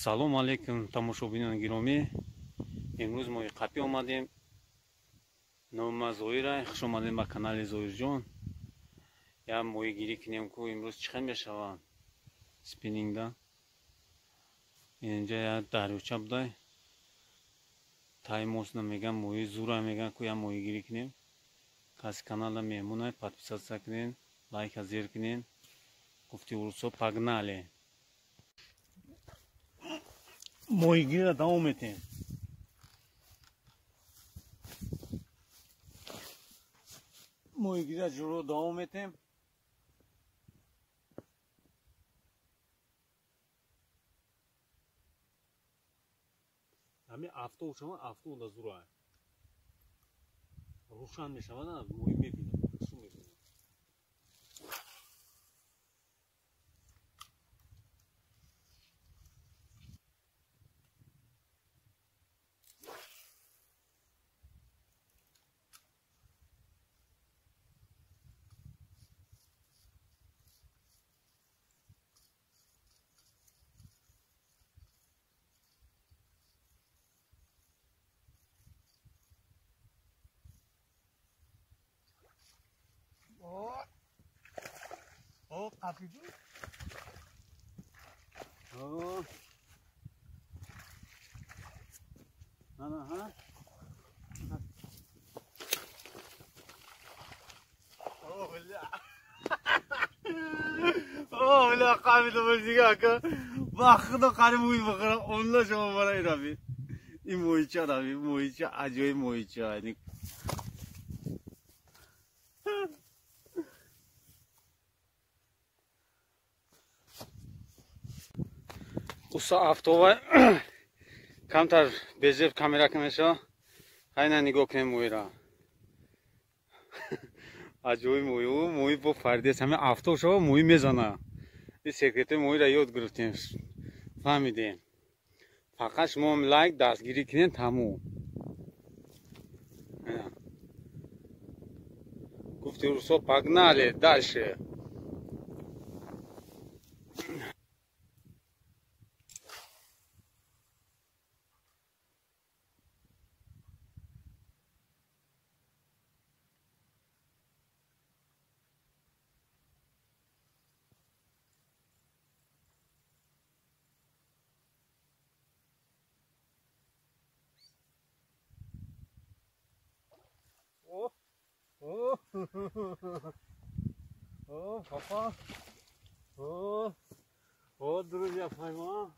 Салом алейкум, тамошобинони гиромӣ. Имрӯз мо Қапӣ омадем. Номи ман Зоира. Хуш омадем ба канали Зоирҷон. Я моҳигирӣ кунем, ку имрӯз чӣ хел мешавад спиннингда. Инҷа я дарёча будай. Тай мост намеган, моҳи зура меган, ку я моҳигирӣ кунем. Каси каналда меҳмонай, подписаться кунен, лайка зер кунен. Гуфти урусо, погнали. Моҳигириро давом метем. Моҳигириро ҷуро давом метем. Ҳамин афтоб шава, афтоб да зура. Рӯшан мешавад, моҳӣ мебинад, шу мебинад. О, қапиди? О. Ана, ха? О, бля. О, бля, қапида бозига ака. Ба худо қариб мӯй бихӯрам, онла шумо барои рави. Ин моҳича рави, моҳича, аҷоиб моҳича. Уса автова камтар безеб камера мешава. Хайна нигоҳ кунем моҳира. Аҷоиб моҳи, моҳи бо фардиас. Ҳамин автов шава, моҳи мезана. Ин секретаи моҳиро ёд гирифтем, фаҳмидем. Фақат шумо лайк дастгирӣ кунед, тамом. Гуфти русо, погнали дальше. О, о, папа. О, вот, друзья, поймал.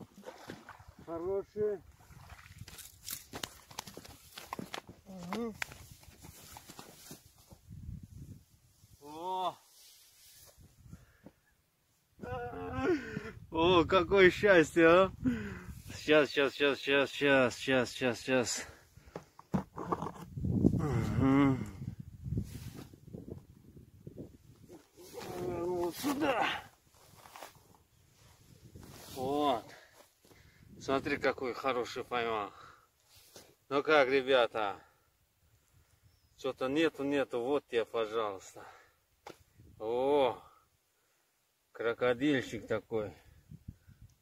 Хороший. Угу. О. О, какое счастье, а! Сейчас, сейчас, сейчас, сейчас, сейчас, сейчас, сейчас, сейчас. Угу. Вот сюда. Вот. Смотри, какой хороший поймал. Ну как, ребята? Что-то нету, нету. Вот тебе, пожалуйста. О, крокодильчик такой.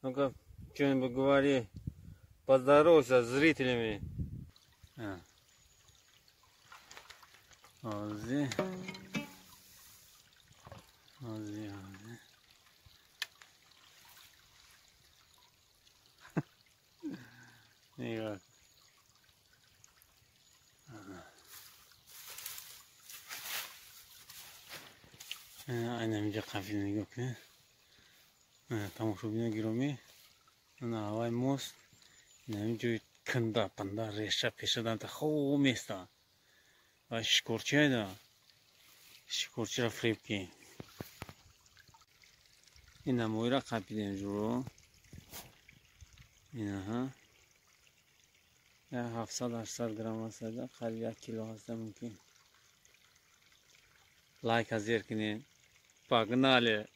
Ну-ка, что-нибудь говори. Поздоровайся с зрителями. А. Вот здесь. Вот здесь, вот здесь. Нигоҳ. Айна инҷа қафил нигоҳ кунед. Тамошобинони гиромӣ, ана ҳаваи мост. Ин ҷои канда, панда, реша, пеша данта хоб места. Ва шикорчиайда. Шикорчиро фреб ки. Ина моҳиро қапидем ҷуро. Инаҳа. 700-800 грамм аст, қариб 1 кило ҳаста мумкин. Лайка зер кунед. Погнали.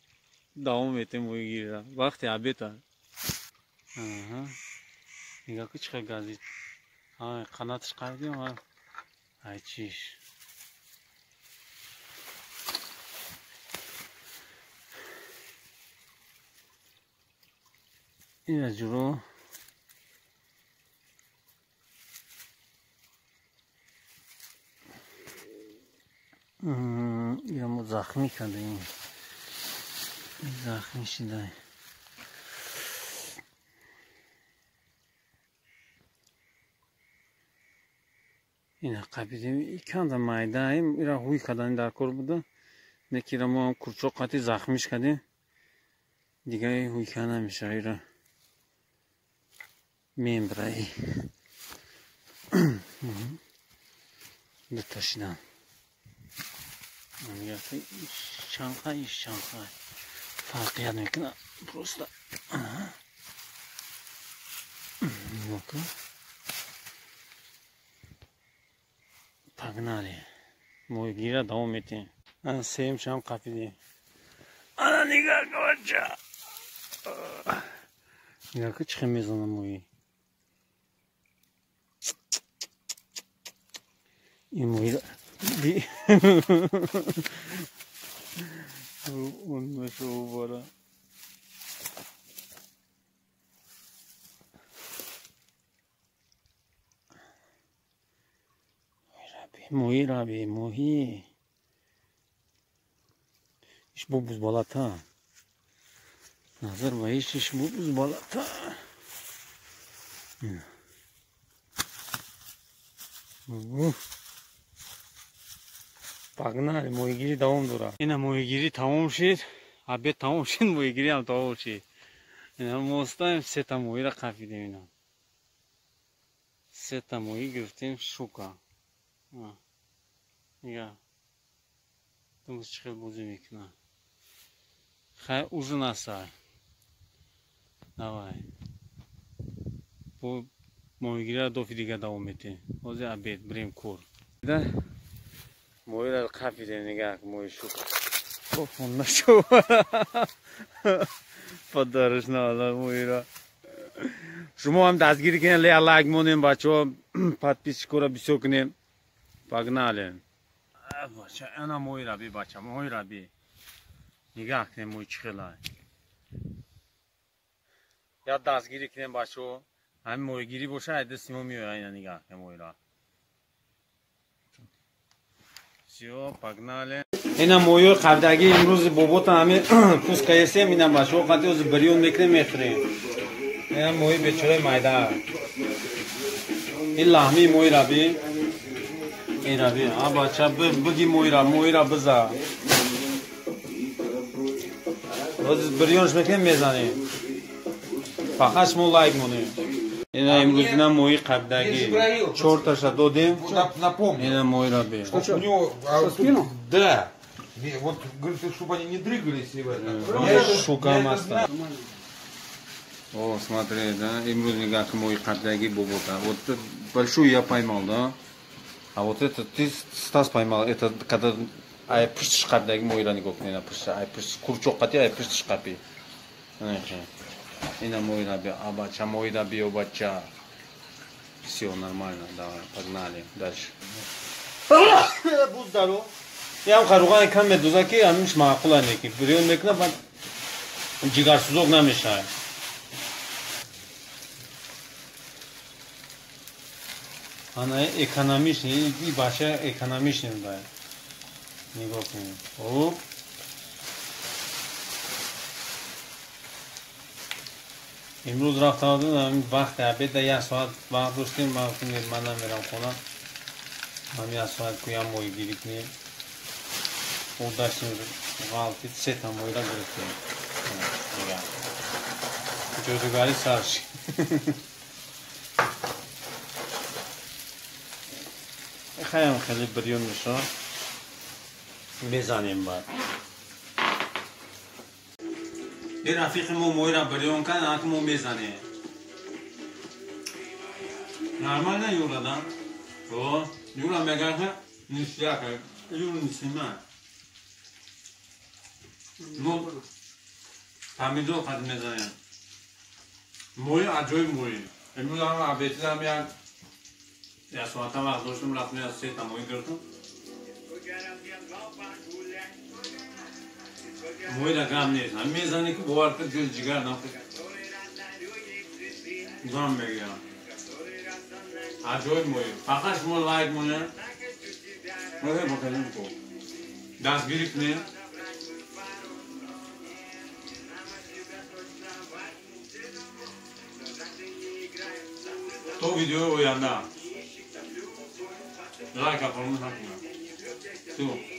Давом метем моҳигириро. Вақти обеда. Аҳа. Нигоҳ кун, чӣ қадр газид. Ай, қанаташ қайдем, ва ай чиш. Ина ҷуро. захмӣ кардаем. Захмӣ шидай. Ина қапидем, иканда майдаем, ира ҳуй кардани дар кор буда. Неки ира мо ҳам курчоқ қати захмиш кардем. Дига ҳуйка намеша, ира мембраи. Дута шидан. Чанқа, иш чанқа. Фарқият мекунад. Просто. Нигоҳ. Погнали. Моҳигирира давом метиҳем. Ана сеюмшам қапидем. Ана нигоҳ кун бача. Нигоҳ кун чӣ хел мезанад моҳӣ. Ин моҳиро он нашо бара. Моҳи раби, моҳи. Иш бо бузбалата. Назар ба иш бо бузбалата. Погнали, моҳигирӣ давом дорад. Ина моҳигирӣ тамом шид, обед тамом шид, моҳигирӣ ҳам тамом шид. Ина мо остаем, сета моҳиро қафидем ина. Сета моҳӣ гирифтем, щука. Нигаҳ. Думус чӣ хел бозӣ мекунад. Хай ужин аста. Давай. Бо моҳигириро дофи дига давом метиҳем. Ҳозир обед, бирем кор. Моҳиро қафидем, нигаҳ, моҳи щука. Он нашо. Подариш наала моҳиро. Шумо ҳам дастгирӣ кунед, лайк монем бачаҳо, подписчикоро бисёр кунем. Погнали. Бача, ана моҳиро би, бача, моҳиро би. Нигаҳ кунем моҳи чӣ хела. Я дастгирӣ кунем бачаҳо. Ҳамин моҳигирӣ боша, ай дасти мо меояд, ина нигаҳ кунем моҳиро. Всё, погнали. Ина моҳиҳои қабдагӣ имрӯз бобота ҳамин пӯст каесем, ина бачаҳо қати ҳозир бирён мекунем, мехӯрем. Ина моҳи бечораи майда. Ин лаҳмии моҳиро би. Ира би, а бача биги моҳиро, моҳиро биза. Ҳозир бирёнш мекунем, мезанем. Фақат шумо лайк монем. Ина имрӯз ина моҳи қабдагӣ. Чорташа додем. Ина моҳиро би. Да. Вот, говорит, чтобы они не дрыгались. Щука маста. О, смотри, да, имрӯз нигаҳ моҳи қабдагӣ бобота. Вот большую я поймал, да? А вот это ты, Стас, поймал, это когда ай пуштиш қабдаги моҳиро нигоҳ кунед, ина пушт, ай пушт курчоқ қати, ай пуштиш қапи. Ина моҳиро би, а бача, моҳиро биё, бача. Всё нормально, давай, погнали дальше. Буз даро. Ям харуғани кам медуза ки ҳаминш маъқула неки. Бирён мекунад, баъд ҷигарсӯзок намешавад. Ана экономичный, и бача экономичный буда. Нигоҳ кунед. Оп. Имрӯз рафтам, ҳамин вақти обеда як соат вақт доштем, ман гуфтам ман намерам хона. Ҳам як соат куям моҳигирӣ кунем. Удаштем, ғалтид, сета моҳиро гирифтем. Ҷодугарӣ сар шид. Хаям хеле бирён мешавад. Мезанем баъд. Э рафиқи мо моҳиро бирён кард, анаки мо мезанем. Нормально, Юра, да? О, Юра мегӯяд, ки ништяк, Юра не снимай. Ну, помидор қад мезанем. Моҳи аҷоиб моҳи. Имрӯз ҳам обедидам як соата вақт доштам, рафтам як сета моҳӣ гирифтам. Моҳиро гам нест. Ҳамин мезанӣ ки бовар кун ҷои ҷигар нахӯрд. Гам мегирам. Аҷоиб моҳӣ. Фақат шумо лайк монед. Моҳи бакалим ку. Дастгирӣ кунем. То видеои оянда, лайка фаромӯш накунед. Всё.